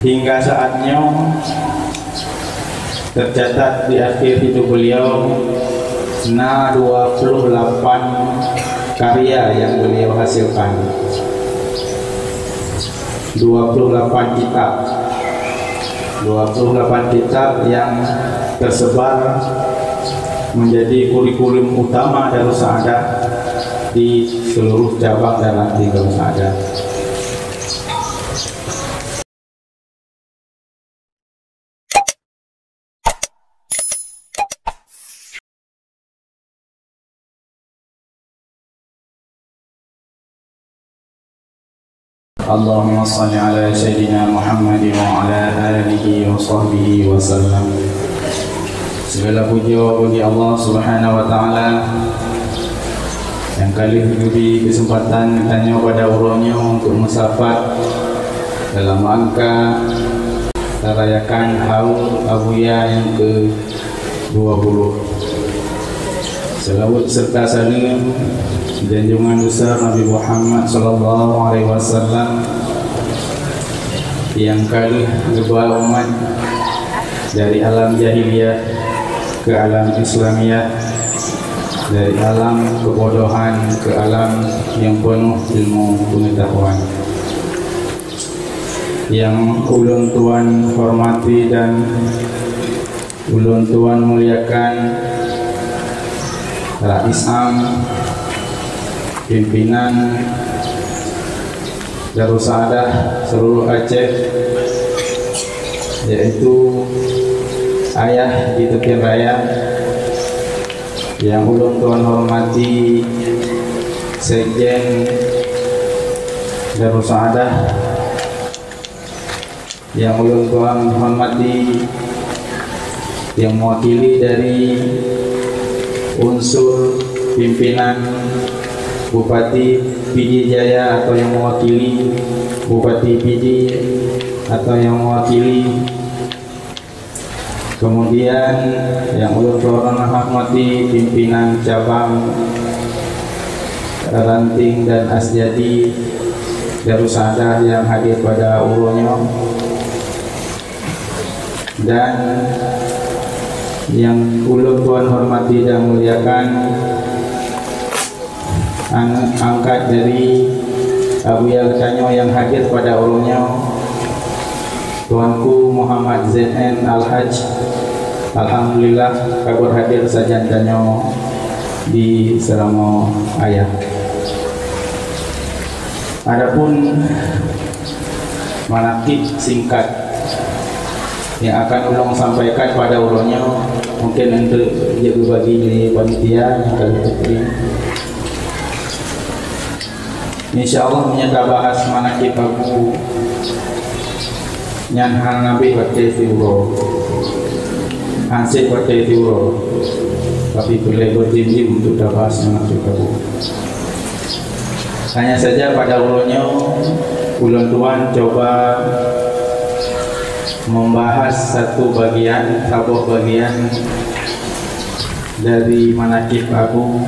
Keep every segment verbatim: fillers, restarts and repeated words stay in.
Hingga saat nyoe, tercatat di akhir hidup beliau, na dua puluh lapan karya yang beliau hasilkan. Dua puluh lapan kitab. Dua puluh lapan kitab yang tersebar menjadi kurikulum utama Darussaada di seluruh cabang dan ranting Darussaada. Allahumma salli ala Sayyidina Muhammad wa ala alihi wa sahbihi wa sallam. Segala puja bagi Allah Subhanahu wa Taala nyang ka lheueh geubri keuseumpatan geutanyoe pada uroe nyoe untuk meusapat dalam rangka merayakan haul Abuya nyang keu dua puluh. Selawat serta saleuem junjungan besar Nabi Muhammad sallallahu alaihi wasallam nyang ka lheueh geuba umat dari alam jahiliyah ke alam Islamiyah, dari alam kebodohan ke alam yang penuh ilmu pengetahuan. Yang ulôn tuan hormati dan ulôn tuan muliakan Rais Am, pimpinan Darussaada seluruh Aceh, yaitu ayah di tepian raya, yang ulôn tuan hormati Sekjen Darussaada, yang ulôn tuan hormati, yang mewakili dari unsur pimpinan Bupati Pidie Jaya atau yang mewakili Bupati Pidie atau yang mewakili, kemudian yang ulôn tuan hormati pimpinan cabang Ranting dan Asjadi Darussaada yang hadir pada uroe nyoe, dan yang ulôn tuan hormati dan muliakan aneuk angkat dari Abuya geutanyoe yang hadir pada uroe nyoe, Tuanku Muhammad Z N Al-Haj. Alhamdulillah, ka berhadir sajan tanyoe di Seuramoe Ayah. Adapun manakib singkat yang akan ulôn sampaikan pada uroe nyoe, mungkin untuk jeuet beubagi di panitia nyang ka lheueh teurim. Insya Allah, meunyoe tabahas manakib Abu nyan hana habéh watée siuroe, han sép watée siuroe, tapi peureulée beutimlim untuk tabahas manakib Abu. Hanya saja pada uroe nyoe ulôn tuan coba membahas satu bagian, saboh bagian dari manakib Abu.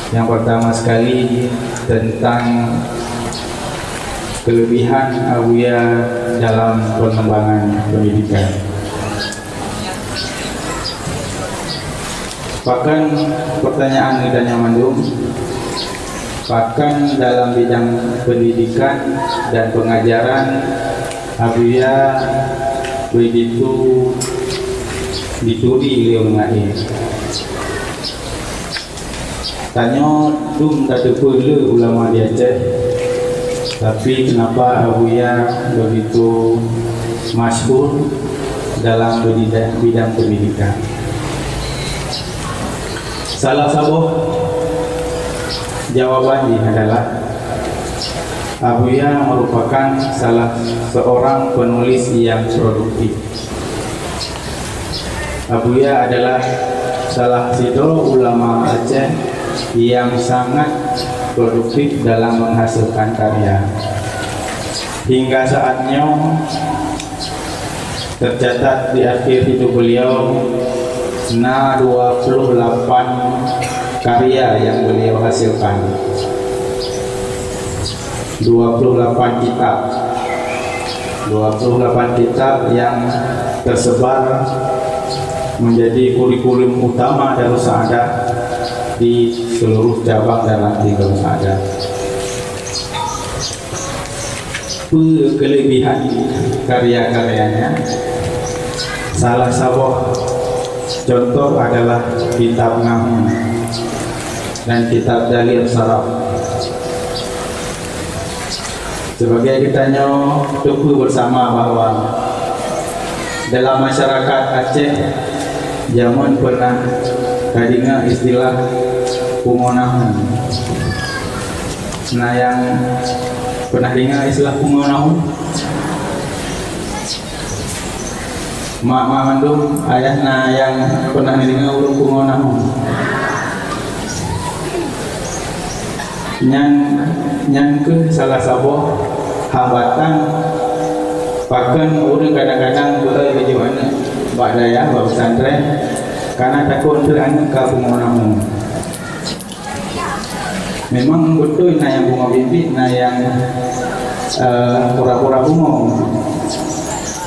Yang pertama sekali tentang kelebihan Abuya dalam pengembangan pendidikan. Pakon pertanyaan geutanyoe mandum, pakon dalam bidang pendidikan dan pengajaran Abuya begitu dituri lé ureuëng laén? Tanyoe dum tateupeue le ulama di Aceh, tapi kenapa Abuya begitu masyhur dalam bidang, bidang pendidikan? Salah saboh jawaban jih adalah Abuya merupakan salah seorang penulis yang produktif. Abuya adalah salah sidroe ulama Aceh yang sangat produktif dalam menghasilkan karya. Hingga saat nyoe, tercatat di akhir hidup beliau, na dua puluh lapan karya yang beliau hasilkan. Dua puluh lapan kitab. Dua puluh delapan kitab yang tersebar menjadi kurikulum utama Darussaada di seluruh cabang dan ranting Darussaada. Peue kelebihan karya-karyanya? Salah saboh contoh adalah kitab Nahwu dan kitab Dalil Saraf. Sebagai geutanyoe teupeu bersama bahwa dalam masyarakat Aceh jameun pernah tadeungoe istilah pungo nahwu. Na nyang pernah deungoe istilah pungo nahwu? Mak-mak mandum, ayah na nyang pernah deungoe ureuëng pungo nahwu? Nyan, nyan kheueh salah saboh hambatan pakon ureuëng kadang-kadang beureukat geujok aneuëk bak dayah, bak pesantren, karena takot treuk aneuëk ka pungo nahwu. Memang beutôi na nyang pungo biet-biet, na nyang, eh, pura-pura pungo.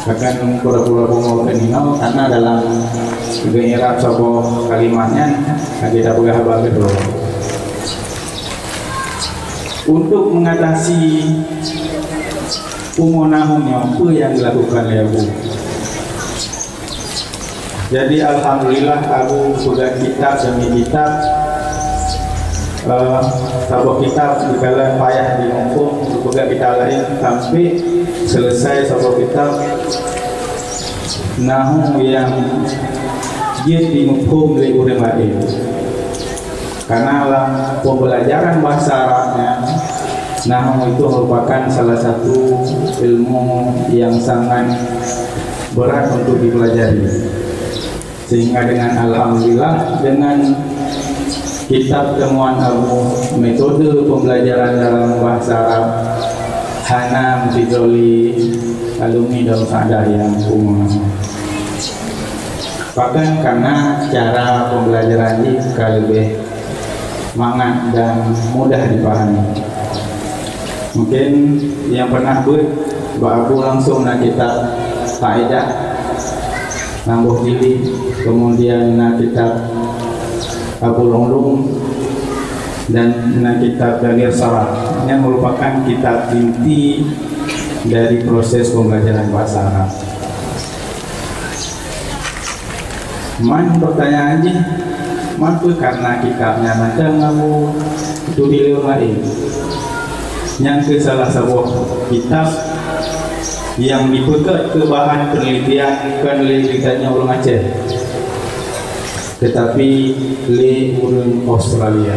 Bahkan pura-pura pungo keu ninoe, karena dalam geuirab saboh kalimat nyan lagée tapeugah haba keudroe. Untuk mengatasi pungo nahwu nyoe, peue nyang dilakukan lé Abu? Jadi, alhamdulillah, Abu peugah kitab demi kitab. Eh, saboh kitab dikala payah dimuphom, peugah kitab laén sampai selesai saboh kitab nahwu nyang jeuet dimuphom lé ureuëng laén. Karena lam pembelajaran bahasa Arab nyan, nahwu itu merupakan salah satu ilmu yang sangat berat untuk dipelajari. Sehingga dengan alhamdulillah, dengan kitab temuan Abu, metode pembelajaran dalam bahasa Arab hana meusidroe lé alumni Darussaada nyang pungo. Bahkan karena cara pembelajaran jih ka leubeh mangat dan mudah dipahami. Mungkin nyang pernah beuet bak Abu langsung na kitab Faedah, lam boh jilid, kemudian na kitab Abul Ulum, dan na kitab Dalil Saraf. Ini merupakan kitab inti dari proses pembelajaran bahasa Arab. Man pertanyaan jih, man peue karena kitab nyan mantong Abu turi lé ureuëng laén? Nyan kheueh salah saboh kitab nyang dipeugét keu bahan peunelitian kon lé geutanyoe ureuëng Aceh, teutapi lé ureuëng Australia.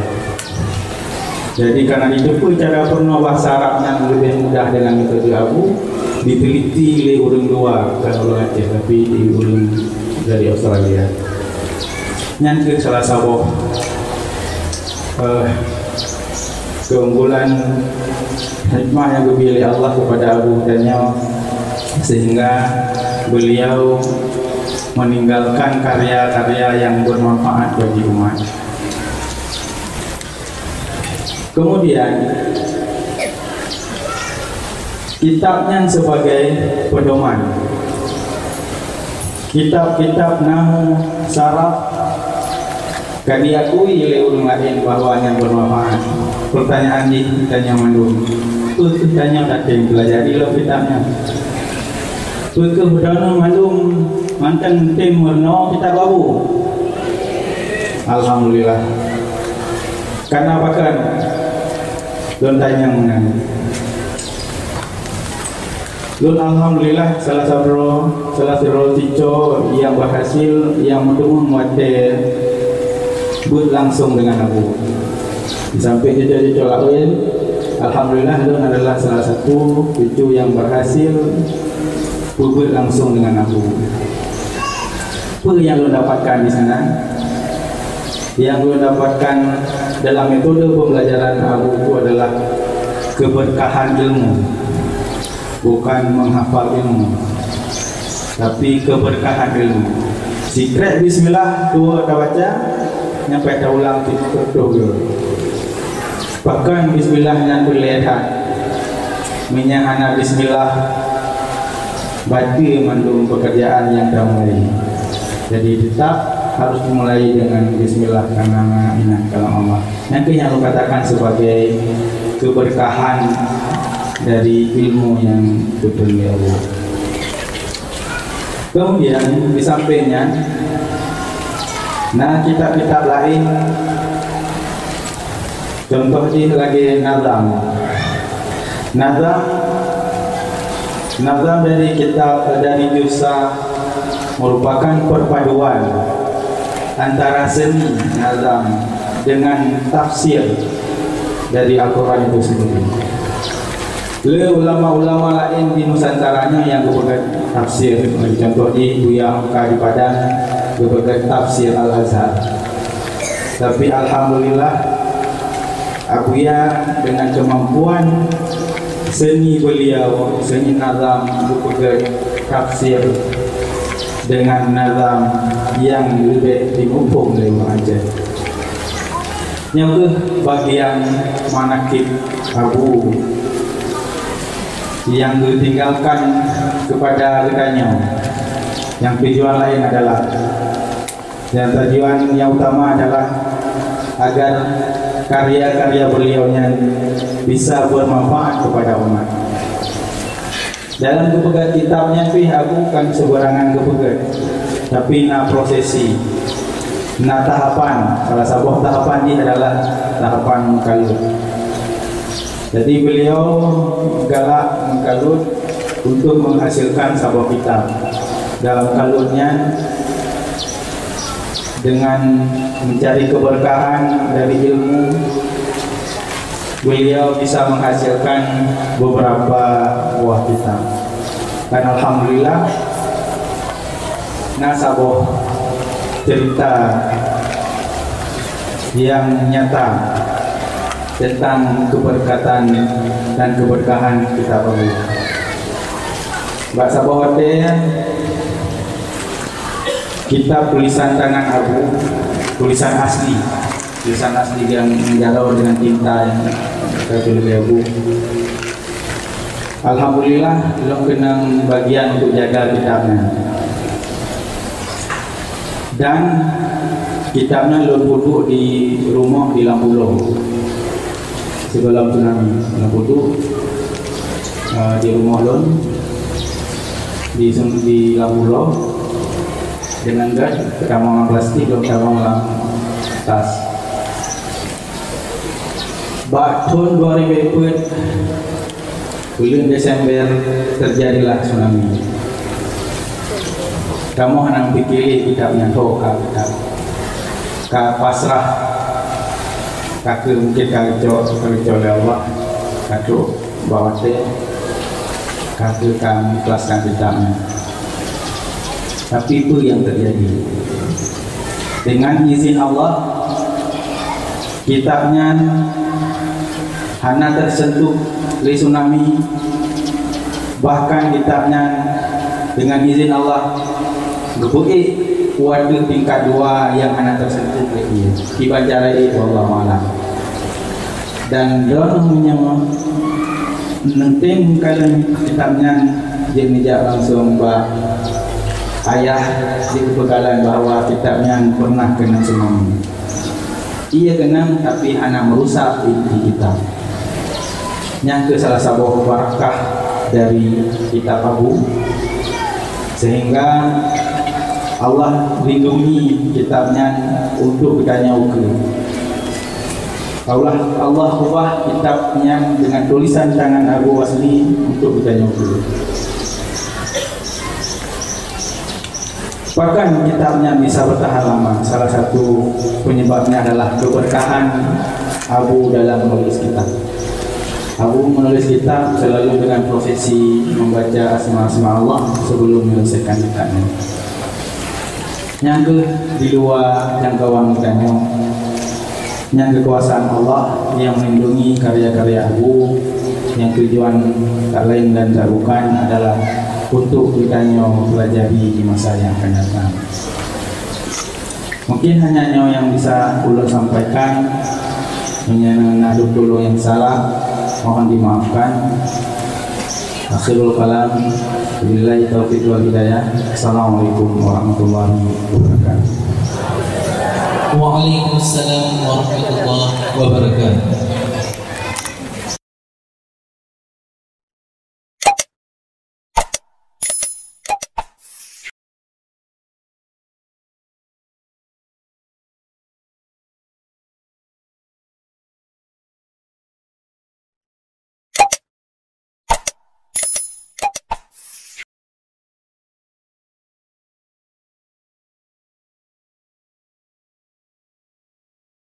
Jadi, karena jiteupeue cara peurunoe bahasa Arab nyang leubeh mudah dengan metode Abu, diteliti lé ureuëng luwa, bukan ureuëng Aceh, tapi di ureuëng dari Australia. Nyan kheueh salah saboh, eh, keunggulan hikmah nyang geubri lé Allah kepada Abu tanyoe, sehingga beliau meninggalkan karya-karya yang bermanfaat bagi umat. Kemudian, kitab nyan sebagai pedoman. Kitab-kitab nahwu, saraf ka diakui lé ureuëng laén bahwa nyan bermanfaat. Pertanyaan jih tanyoe mandum, peue kheueh tanyoe tatém pelajari lom kitab nyan? Peue kheueh droeneuh mandum mantong tém meurunoe kitab Abu? Alhamdulillah. Kana pakon lôn tanyong nyan. Lôn alhamdulillah salah sidroe, salah sidroe cuco nyang berhasil, nyang meuteumèe watèe beuet langsong dengan Abu. Sampai cuco-cuco laén, alhamdulillah lôn adalah salah satu cucu nyang berhasil beubeuet langsong dengan Abu. Peue nyang lôn dapatkan di sana? Nyang lôn dapatkan dalam metode pembelajaran Abu itu adalah keberkahan ilmu, bukan menghafal ilmu, tapi keberkahan ilmu. Sikrek bismillah dua tabaca, nyampai taulang tiga puluh dua. Pakon bismillah nyan peureulèe that. Meunyo hana bismillah, baca mandum pekerjaan nyang tamulai. Jadi, tetap harus dimulai dengan bismillah, karena ingat kalam Allah. Nyang keuh nyang lôn katakan sebagai keberkahan dari ilmu nyang geutreun lé Allah. Kemudian, di samping nyan, na kitab-kitab laén, contoh jih lagée nazam. Nazam, nazam dari kitab, dari juz sa merupakan perpaduan antara seni nazam dengan tafsir dari Al-Quran itu sendiri. Lé ulama-ulama laén di Nusantara nyoe nyang geupeugét tafsir, contoh jih Buya Hamka di Padang geupeugét tafsir Al-Azhar. Tapi alhamdulillah, Abuya dengan kemampuan seni beliau, seni nazam, geupeugét tafsir dengan nazam nyang leubeh jimuphom lé ureuëng Aceh. Nyoe kheueh bagian manakib Abu nyang geutinggalkan kepada geutanyoe. Nyang tujuan laén adalah, nyang tujuan nyang utama adalah agar karya-karya beliau nyan bisa bermanfaat kepada umat. Dalam geupeugét kitab nyan pih Abu kan seubarangan geupeugét, tapi na prosesi, na tahapan. Salah saboh tahapan jih adalah tahapan meukalut. Jadi, beliau galak meukalut untuk menghasilkan saboh kitab. Dalam kalut nyan, dengan mencari keberkahan dari ilmu, beliau bisa menghasilkan beberapa buah kitab. Dan alhamdulillah, na saboh cerita yang nyata tentang keberkatan dan keberkahan kitab Abu. Bak saboh watée, kitab tulisan tangan Abu, tulisan asli, tulisan asli nyang jaroe dengan tinta nyang ka geutuléh lé Abu. Alhamdulillah, lôn keunong bagian untuk jaga kitab nyan. Dan kitab nyan lôn peuduek di rumoh di lam pulo. Sigohlom tsunami, lôn peuduek, eh, di rumoh lôn, di, di lam pulo. Deungon gét, tamong lam plastik, lôn tamong lam tas. Bak thon dua ribu peuet, buleuen Desember, teujadilah tsunami. Kamoe hana meupiké lé kitab nyan, ho ka kitab. Ka pasrah, ka keu mungken ka geucok, ka geucok lé Allah, ka trok bak watée, ka keu ka meuikhlaskan kitab nyan. Tapi peue nyang teujadi? Dengan izin Allah, kitab nyan hana teuseuntuh lé tsunami, bahkan kitab nyan dengan izin Allah geupeuék u ateueh tingkat dua nyang hana teuseuntuh lé ié. Kiban cara ék, wallahu a'lam. Dan droeneuh meunyoe neutem kalon kitab nyan, jeuet neujak langsong bak ayah, jeuet peukalon bahwa kitab nyan pernah keunong tsunami. Iya keunong, tapi hana meurusak inti kitab. Nyan kheueh salah saboh barakah dari kitab Abu, sehingga Allah lindungi kitab nyan untuk geutanyoe ukeue. Allah, Allah ubah kitab nyan dengan tulisan tangan Abu asli untuk geutanyoe ukeue. Pakon kitab nyan bisa bertahan lama? Salah satu penyebabnya adalah keberkahan Abu dalam menulis kitab. Abu menulis kitab selalu dengan prosesi membaca asma-asma Allah sebelum menyelesaikan kitabnya. Nyang kheueh di luwa jangkauan geutanyoe. Nyan keukuasaan Allah nyang melindungi karya-karya Abu, nyang tujuan tak lain dan tak bukan adalah untuk geutanyoe pelajari di masa yang akan datang. Mungkin hanya nyoe nyang bisa ulôn sampaikan. Meunyoe na lôn tulông nyang salah, mohon dimaafkan. Akhirul kalam. Billahi taufiq wal hidayah. Assalamualaikum warahmatullahi wabarakatuh. Waalaikumsalam warahmatullahi wabarakatuh.